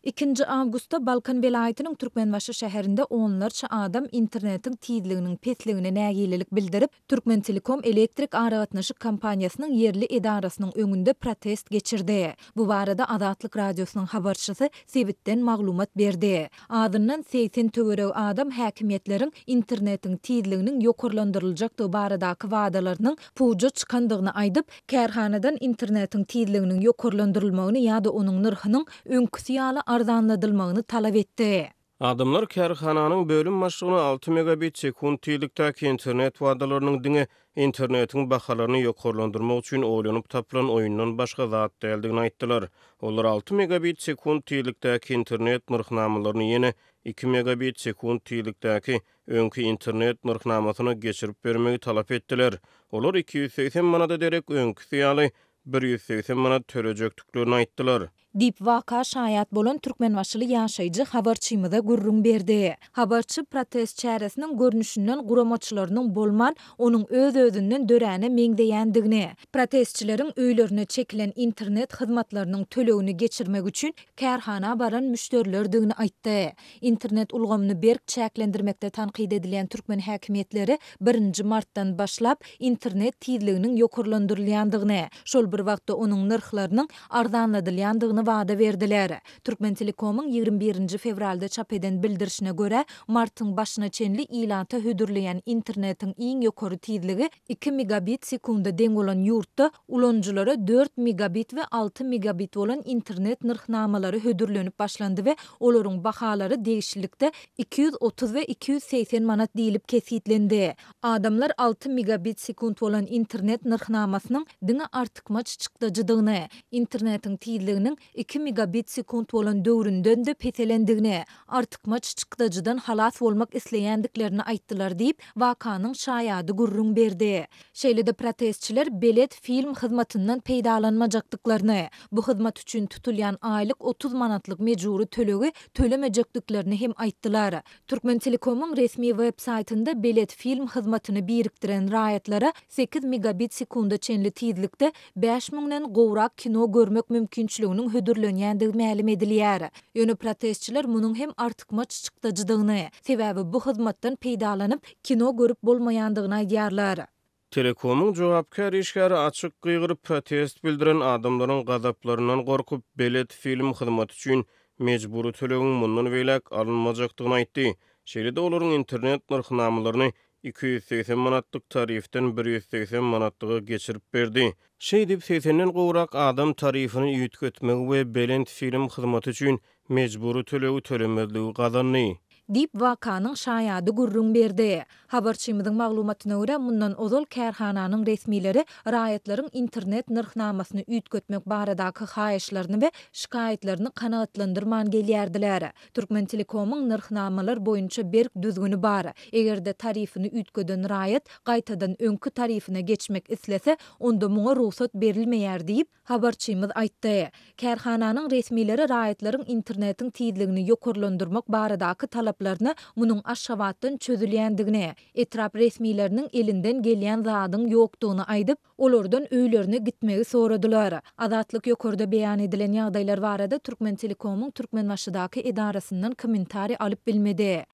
Ikinji awgustda Balkan welaýatynyň Türkmenbaşy şäherinde onlarça adam internetiň tizliginiň pesligine nägilelik bildirip, Türkmentelekom elektrik aragatnaşyk kompaniýasynyň ýerli edarasynyň öňünde protest geçirdi. Bu barada Azatlyk Radiosynyň habarçysy sebitden maglumat berdi. Azyndan 80 töweregi adam häkimiýetleriň internetiň tizliginiň ýokarlandyryljakdygy baradaky wadalarynyň puja çykandygyny aýdyp, kärhanadan internetiň tizliginiň ýokarlandyrylmagyny ýa-da onuň nyrhynyň öňküsi ýaly arzanladylmagyny talap etdi. Adamlar kärhananyň bölüm başlygyna alty megabit sekunt tizlikdäki internet wadalarynyň diňe internetiň bahalaryny ýokarlandyrmak üçin oýlanyp tapylan oýundan başga zat däldigini aýtdylar. Olar alty megabit sekunt tizlikdäki internet nyrhnamalaryny ýene iki megabit sekunt tizlikdäki öňki internet nyrhnamasyna geçirip bermegi talap etdiler. Olar 280 manada derek öňküsi ýaly 180 manat tölejekdiklerini aýtdylar. Diýip, waka şaýat bolan türkmenbaşyly ýaşaýjy habarçymyza gürrüň berdi. Habarçy protest çäresiniň görnüşinden guramaçylarynyň bolman, onuň öz-özünden döräne meňzeýändigini, protestçileriň öýlerine çekilen internet hyzmatlarynyň tölegini geçirmek üçin kärhana baran müşderilerdigini aýtdy. Internet ulgamyny berk çäklendirmekde tankyt edilýän türkmen häkimiýetleri birinji martdan başlap internet tizliginiň ýokarlandyrylýandygyny, şol bir wagtda onuň nyrhlarynyň arzanladylýandygyny wada berdiler. Türkmentelekomyň 21 nji fewralda çap eden bildirişine görä, martyň başyna çenli ilata hödürleýän internetiň iň ýokary tizligi iki megabit sekunda deň bolan ýurtda ulanyjylara dört megabit we alty megabit bolan internet nyrhnamalary hödürlenip başlandy we olaryň bahalary degişlilikde 230 we 280 manat diýlip kesgitlendi. Adamlar alty megabit sekunt bolan internet nyrhnamasynyň diňe artykmaç çykdajydygyny, internetiň tizliginiň iki megabit sekunt bolan döwründen-de peselendigini, artykmaç çykdajydan halas bolmak isleýändiklerini aýtdylar diýip, wakanyň şaýady gürrüň berdi. Şeýle-de protestçiler Belet film hyzmatyndan peýdalanmajakdyklaryny, bu hyzmat üçin tutulýan aýlyk 30 manatlyk mejbury tölegi tölemejekdiklerini hem aýtdylar. Türkmentelekomyň resmi web saýtynda Belet film hyzmatyny birikdiren raýatlara sekiz megabit sekunda çenli tizlikde bäş müňden gowrak kino görmek mümkinçiliginiň hödürlenýändigi mälim edilýär. Ýöne protestçiler munuň hem artykmaç çykdajydygyny, sebäbi bu hyzmatdan peýdalanyp, kino görüp bolmaýandygyny aýdýarlar. Telekomyň jogapkär işgäri açyk gygyryp protest bildiren adamlaryň gazaplaryndan gorkup, Belet film hyzmaty üçin mejbury tölegiň mundan beýläk alynmajakdygyny aýtdy. Şeýle-de olaryň internet nyrhnamalaryny 280 manatlyk tarifden 180 manatlyga geçirip berdi. Şeýdip, segsenden gowrak adam tarifini üýtgetmegi we Belent film hyzmaty üçin mejbury tölegi tölemezligi gazandy. Diýip, wakanyň şaýady gürrüň berdi. Habarçymyzyň maglumatyna görä, mundan ozal kärhananyň resmileri raýatlaryň internet nyrhnamasyny üýtgetmek baradaky haýyşlaryny we şikaýatlaryny kanagatlandyrman gelýärdiler. Türkmentelekomyň nyrhnamalar boýunça berk düzgüni bar. Eger-de tarifini üýtgeden raýat gaýtadan öňki tarifine geçmek islese, onda muňa rugsat berilmeýär diýip, habarçymyz aýtdy. Kärhananyň resmileri raýatlaryň internetiň tizligini ýokarlandyrmak baradaky talaplaryna munuň Aşgabatdan çözülýändigini, etrap resmileriniň elinden gelýän zadyň ýokdugyny aýdyp, olardan öýlerine gitmegi soradylar. Azatlyk ýokarda beýan edilen ýagdaýlar barada Türkmentelekomyň Türkmenbaşydaky edarasyndan kommentariý alyp bilmedi.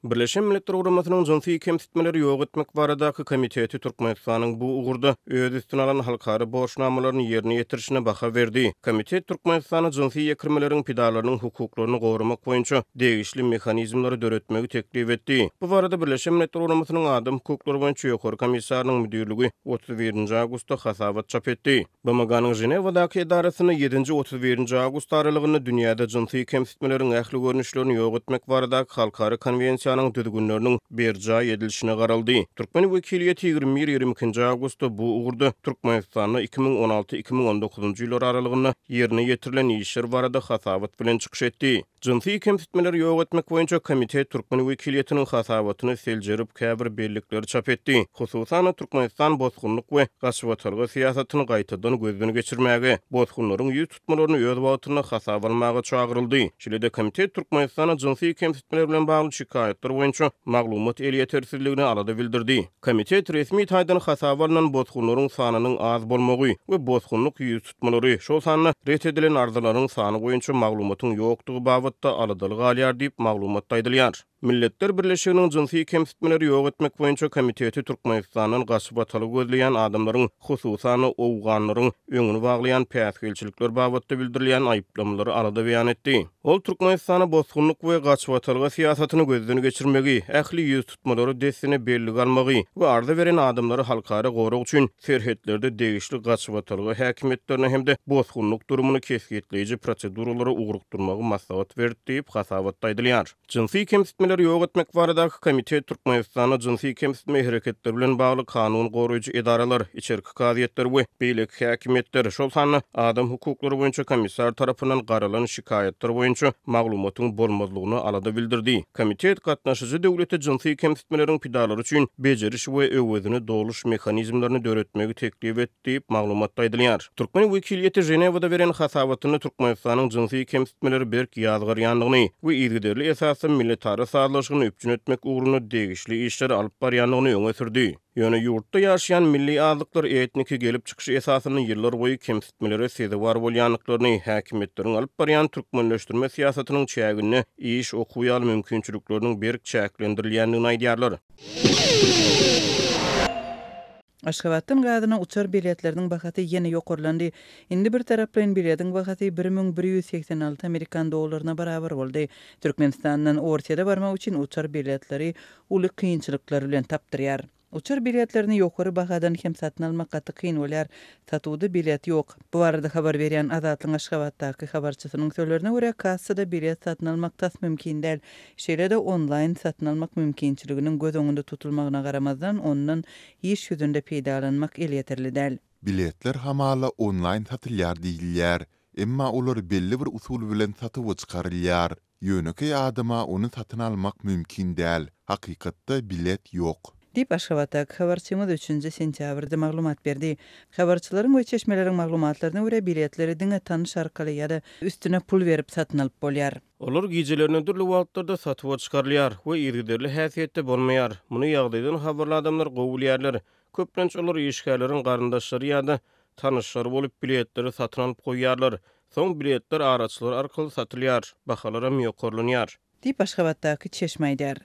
Birleşen Milletler Guramasynyň Jynsy kemsitmeleri ýok etmek baradaky komiteti Türkmenistanyň bu ugurda öz üstüne alan halkara borçnamalaryny ýerine ýetirişine baha berdi. Komitet Türkmenistana jynsy ýekirmeleriň pidalarynyň hukuklaryny goramak boýunça degişli mehanizmleri döretmegi teklip etdi. Bu barada Birleşen Milletler Guramasynyň Adam hukuklary boýunça Ýokary komissarynyň müdirligi 31-nji awgustda hasabat çap etdi. BMG-niň Ženewadaky edarasynda ýedinji, 31-nji awgust aralygynda dünýäde jynsy kemsitmeleriň ähli görnüşlerini ýok etmek baradaky halkara konwensiýanyň düzgünleriniň berjaý edilişine garaldy. Türkmen wekiliýeti 21, 22-nji awgustda bu ugurda Türkmenistanda 2016, 2019-njy ýyllar aralygynda ýerine ýetirilen işler barada hasabat bilen çykyş etdi. Jynsy kemsitmeleri ýok etmek boýunça komitet türkmen wekiliýetiniň hasabatyny seljerip, käbir bellikleri çap etdi. Hususan-da, Türkmenistan bosgunlyk we gaçybatalga syýasatyny gaýtadan gözden geçirmäge, bosgunlaryň ýüz tutmalaryny öz wagtynda hasaba almaga çagyryldy. Şeýle-de, komitet Türkmenistana jynsy kemsitmeler bilen bagly şikaýatlar. şikaýatlar boýunça maglumat elýetersizligine alada bildirdi. Komitet resmi taýdan hasaba alnan bosgunlaryň sanynyň az bolmagy we bosgunlyk ýüztutmalary, şol sanda ret edilen arzalaryň sany boýunça maglumatyň ýokdugy babatda aladaly galýar diýip, maglumatda aýdylýar. Milletler Birleşiginiň Jynsy kemsitmeleri ýok etmek boýunça komiteti Türkmenistandan gaçybatalga gözleýän adamlaryň, hususan-da, owganlaryň öňüni baglaýan päsgelçilikler babatda bildirilýän aýyplamalary alada beýan etdi. Ol Türkmenistana bosgunlyk we gaçybatalga syýasatyny gözden geçirmegi, ähli ýüztutmalary dessine bellige almagy we arza beren adamlary halkara gorag üçin serhetlerde degişli gaçybatalga häkimiýetlerine hem-de bosgunlyk durumyny kesgitleýji proseduralara ugrukdyrmagy maslahat berdi diýip, hasabatda aýdylýar. Jynsy kemsitmeleri ýok etmek baradaky komitet Türkmenistanda jynsy kemsitme hereketleri bilen bagly kanun goraýjy edaralar, içerki kazyýetler we beýleki häkimiýetler, şol sanda adam hukuklary boýunça komissar tarapyndan garalan şikaýatlar boýunça maglumatyň bolmazlygyna alada bildirdi. Komitet gatnaşyjy döwlete jynsy kemsitmeleriň pidalary üçin bejeriş we öwezini doluş mehanizmlerini döretmegi teklip etdi diýip, maglumatda aýdylýar. Türkmen wekiliýeti Ženewada beren hasabatynda Türkmenistanyň jynsy kemsitmeleri berk ýazgarýandygyny we yzygiderli esasda milletara sazlaşygyny üpjün etmek ugrunda degişli işleri alyp barýandygyny öňe sürdi. Ýöne ýurtda ýaşaýan milli azlyklar etniki gelip çykyşy esasynda ýyllarboýy kemsitmelere sezewar bolýandyklaryny, häkimiýetleriň alyp barýan türkmenleşdirme syýasatynyň çäginde iş, okuw ýaly mümkinçilikleriniň berk çäklendirilýändigini aýdýarlar. Aşgabatdan Gazana uçar biletleriniň bahasy ýene ýokarlandy. Indi birtaraplaýyn biletiň bahasy 1186 amerikan dollaryna barabar boldy. Türkmenistandan Orsýete barmak üçin uçar biletleri uly kynçylyklar bilen tapdyrýar. Uçar biletlerini ýokary bahadan hem satyn almak gaty kyn bolýar. Satuwda bilet ýok. Bu barada habar berýän Azatlygyň Aşgabatdaky habarçysynyň sözlerine görä, kassada bilet satyn almak tas mümkin däl. Şeýle-de onlaýn satyn almak mümkinçiliginiň göz öňünde tutulmagyna garamazdan, ondan iş ýüzünde peýdalanmak elýeterli däl. Biletler hamala onlaýn satylýar diýilýär, emma olar belli bir usul bilen satuwa çykarylýar. Ýönekeý adama ony satyn almak mümkin däl, hakykatda bilet ýok. Diýip, Aşgabatdaky habarçymyz üçünji sentýabrda maglumat berdi. Habarçylaryň we çeşmeleriň maglumatlaryna görä, biletleri diňe tanyş arkaly ýa-da üstüne pul berip satyn alyp bolýar. Olar gijelerine dürli wagtlarda satuwa çykarylýar we yzygiderli häsiýetde bolmaýar. Muny ýagdaýdan habarly adamlar gowy bilýärler. Köplenç olar işgärleriň garyndaşlary ýa-da tanyşlary bolup biletleri satyn alyp goýýarlar. Soň biletler araçylar arkaly satylýar, bahalaram ýokarlanýar. Diýip, Aşgabatdaky çeşme aýdýar.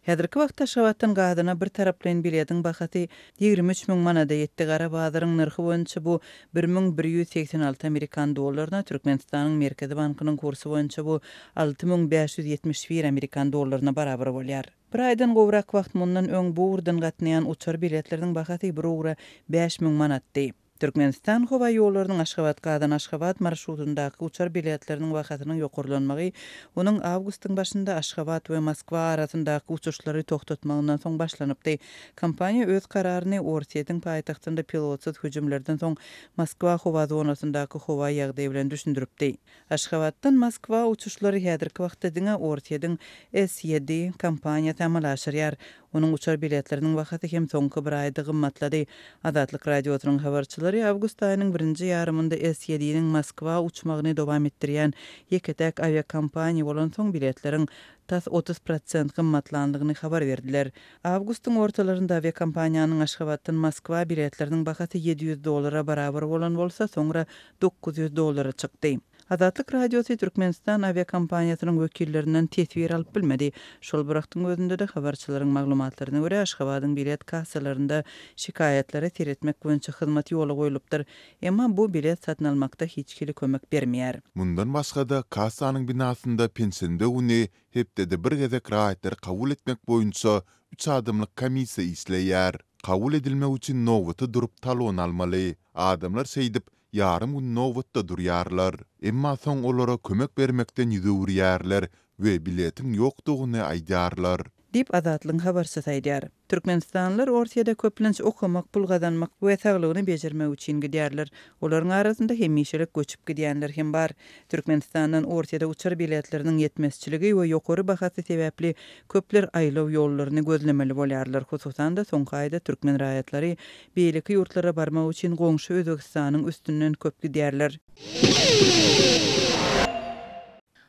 Häzirki wagtda Aşgabatdan Gazana birtaraplaýyn biletiň bahasy 23 müň manada ýetdi, gara bazaryň nyrhy boýunça bu 1186 amerikan dollaryna, Türkmenistanyň Merkezi bankynyň kursy boýunça bu 6571 amerikan dollaryna barabar bolýar. Bir aýdan gowrak wagt mundan öň bu ugurdan gatnaýan uçar biletleriniň bahasy bir ugra 5000 manatdy. Türkmenistan howaýollarynyň Aşgabat-Gazan-Aşgabat marşrutyndaky uçar biletleriniň bahasynyň ýokarlanmagy onuň awgustyň başynda Aşgabat we Moskwa arasyndaky uçuşlary togtatmagyndan soň başlanypdy. Kompaniýa öz kararyny Orsýetiň paýtagtynda pilotsyz hüjümlerden soň Moskwa howa zonasyndaky howa ýagdaýy bilen düşündiripdi. Aşgabatdan Moskwa uçuşlary häzirki wagtda diňe Orsýetiň S-ýedi kompaniýasy amala aşyrýar. Onuň uçar biletleriniň bahasy hem soňky bir aýda gymmatlady. Azatlyk Radiosynyň habarçylary awgust aýynyň birinji ýarymynda S-ýediniň Moskwa uçmagyny dowam etdirýän ýeke-täk awiakompaniýa bolansoň biletleriň tas 30 prosent gymmatlandygyny habar berdiler. Awgustyň ortalarynda awiakompaniýanyň Aşgabatdan Moskwa biletleriniň bahasy 700 dollara barabar bolan bolsa, soňra 900 dollara çykdy. Azatlyk Radiosy Türkmenistan awiakompaniýasynyň wekillerinden teswir alyp bilmedi. Şol bir wagtyň özünde-de, habarçylaryň maglumatlaryna görä, Aşgabadyň bilet kassalarynda şikaýatlara seretmek boýunça hyzmat ýola goýlupdyr. Emma bu bilet satyn almakda hiç hili kömek bermeýär. Mundan başga-da, kassanyň binasynda penşenbe güni hepdede bir gezek raýatlary kabul etmek boýunça üç adamlyk komissiýa işleýär. Kabul edilmek üçin nobata durup talon almaly. Adamlar şeýdip, ýarym gün nobatda durýarlar. Emma soň olara kömek bermekden ýüz öwürýärler we biletiň ýokdugyny aýdýarlar. Diýip, Azatlygyň habarçysy aýdýar. Türkmenistanlylar Orsýede köplenç okamak, pul gazanmak we saglygyny bejermek üçin gidýärler. Olaryň arasynda hemişelik göçüp gidýänler hem bar. Türkmenistandan Orsýede uçar biletleriniň ýetmezçiligi we ýokary bahasy sebäpli köpler aýlaw ýollaryny gözlemeli bolýarlar. Hususan-da, soňky aýda türkmen raýatlary beýleki ýurtlara barmak üçin goňşy Özbegistanyň üstünden köp gidýärler.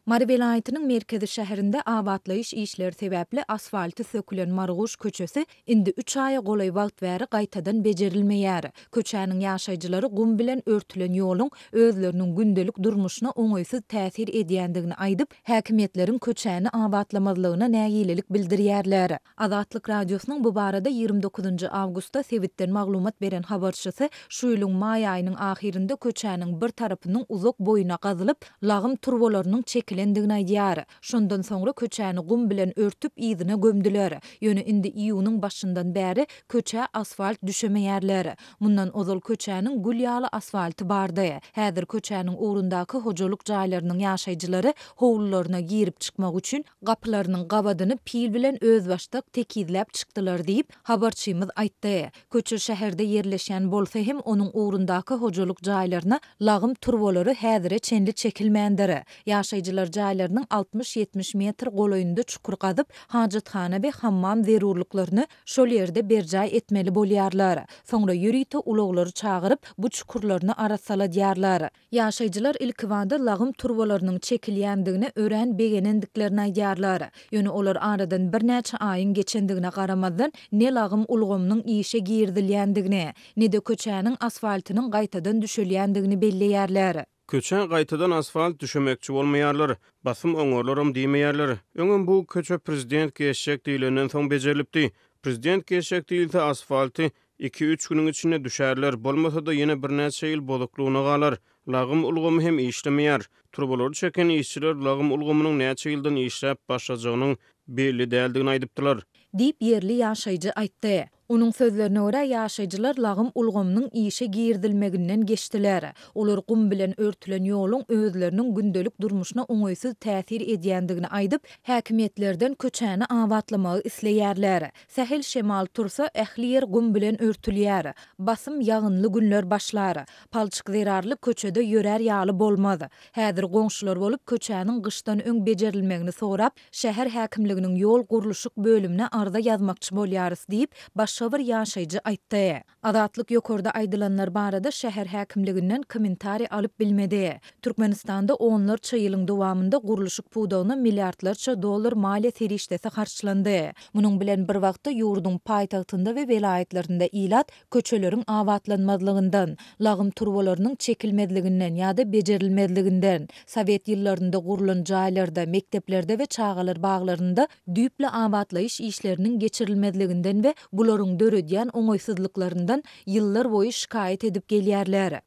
Mary welaýatynyň merkezi şäherinde abatlaýyş işleri sebäpli asfalty sökülen Marguş köçesi indi üç aýa golaý wagt bäri gaýtadan bejerilmeýär. Köçäniň ýaşaýjylary gum bilen örtülen ýoluň özleriniň gündelik durmuşyna oňaýsyz täsir edýändigini aýdyp, häkimiýetleriň köçäni abatlamazlygyna nägilelik bildirýärler. Azatlyk Radiosynyň bu barada 29 awgustda sebitden maglumat beren habarçysy şu ýylyň maý aýynyň ahyrynda köçäniň bir tarapynyň uzak boýuna gazylyp, lagym turbalarynyň çekilendigini aýdýar. Şondan soňra köçäni gum bilen örtüp, yzyna gömdüler. Ýöne indi iýunyň başyndan bäri köçä asfalt düşemeýärler. Mundan ozal köçäniň gül ýaly asfalty bardy. Häzir köçäniň ugrundaky hojalyk jaýlarynyň ýaşaýjylary howlularyna girip-çykmak üçin gapylarynyň gabadyny pil bilen özbaşdak tekizläp çykdylar diýip, habarçymyz aýtdy. Köçe şäherde ýerleşýän bolsa hem onuň ugrundaky hojalyk jaýlaryna lagym turbalary häzire çenli çekilmändir. Ýaşaýjylar jaýlarynyň 60-70 metr golaýynda çukur gazyp, hajathana we hammam zerurlyklaryny şol ýerde berjaý etmeli bolýarlar. Soňra ýörite ulaglary çagyryp, bu çukurlaryny arassaladýarlar. Ýaşaýjylar ilkibada lagym turbalarynyň çekilýändigine örän begenendiklerini aýdýarlar. Ýöne olar aradan birnäçe aýyň geçendigine garamazdan, ne lagym ulgamynyň işe girizilýändigini, ne-de köçäniň asfaltynyň gaýtadan düşelýändigini belleýärler. Köçä gaýtadan asfalt düşemekçi bolmaýarlar. Basym oňarlaram diýmeýärler. Öňem bu köçe prezident geçjek diýlenden soň bejerilipdi. Prezident geçjek diýilse asfalty Iki-üç günüň içinde düşärler, bolmasa-da ýene birnäçe ýyl bozuklygyna galar. Lagym ulgamy hem işlemeýär. Turbalary çeken işçiler lagym ulgamynyň näçe ýyldan işläp başlajagynyň belli däldigini aýdypdylar. Diýip, ýerli ýaşaýjy aýtdy. Onuň sözlerine görä, ýaşaýjylar lagym ulgamynyň işe girizilmeginden geçdiler. Olar gum bilen örtülen ýoluň özleriniň gündelik durmuşyna oňaýsyz täsir edýändigini aýdyp, häkimiýetlerden köçäni abatlamagy isleýärler. Sähel şemal tursa, ähli ýer gum bilen örtülýär. Basym ýagynly günler başlar. Palçyk zerarly köçede ýörär ýaly bolmaz. Häzir goňşular bolup köçäniň gyşdan öň bejerilmegini sorap, şäher häkimliginiň ýol gurluşyk bölümine arza ýazmakçy bolýarys diýip, başga bir ýaşaýjy aýtdy. Azatlyk ýokarda aýdylanlar barada şäher häkimliginden kommentariý alyp bilmedi. Türkmenistanda onlarça ýylyň dowamynda gurluşyk pudagyna milliardlarça dollar maliýe serişdesi harçlandy. Munuň bilen bir wagtda ýurduň paýtagtynda we welaýatlarynda ilat köçeleriň abatlanmazlygyndan, lagym turbalarynyň çekilmezliginden ýa-da bejerilmezliginden, sowet ýyllarynda gurlan jaýlarda, mekdeplerde we çagalar baglarynda düýpli abatlaýyş işleriniň geçirilmezliginden we bularyň döredýän oňaýsyzlyklaryndan ýyllar boýy şikaýat edip gelýärler.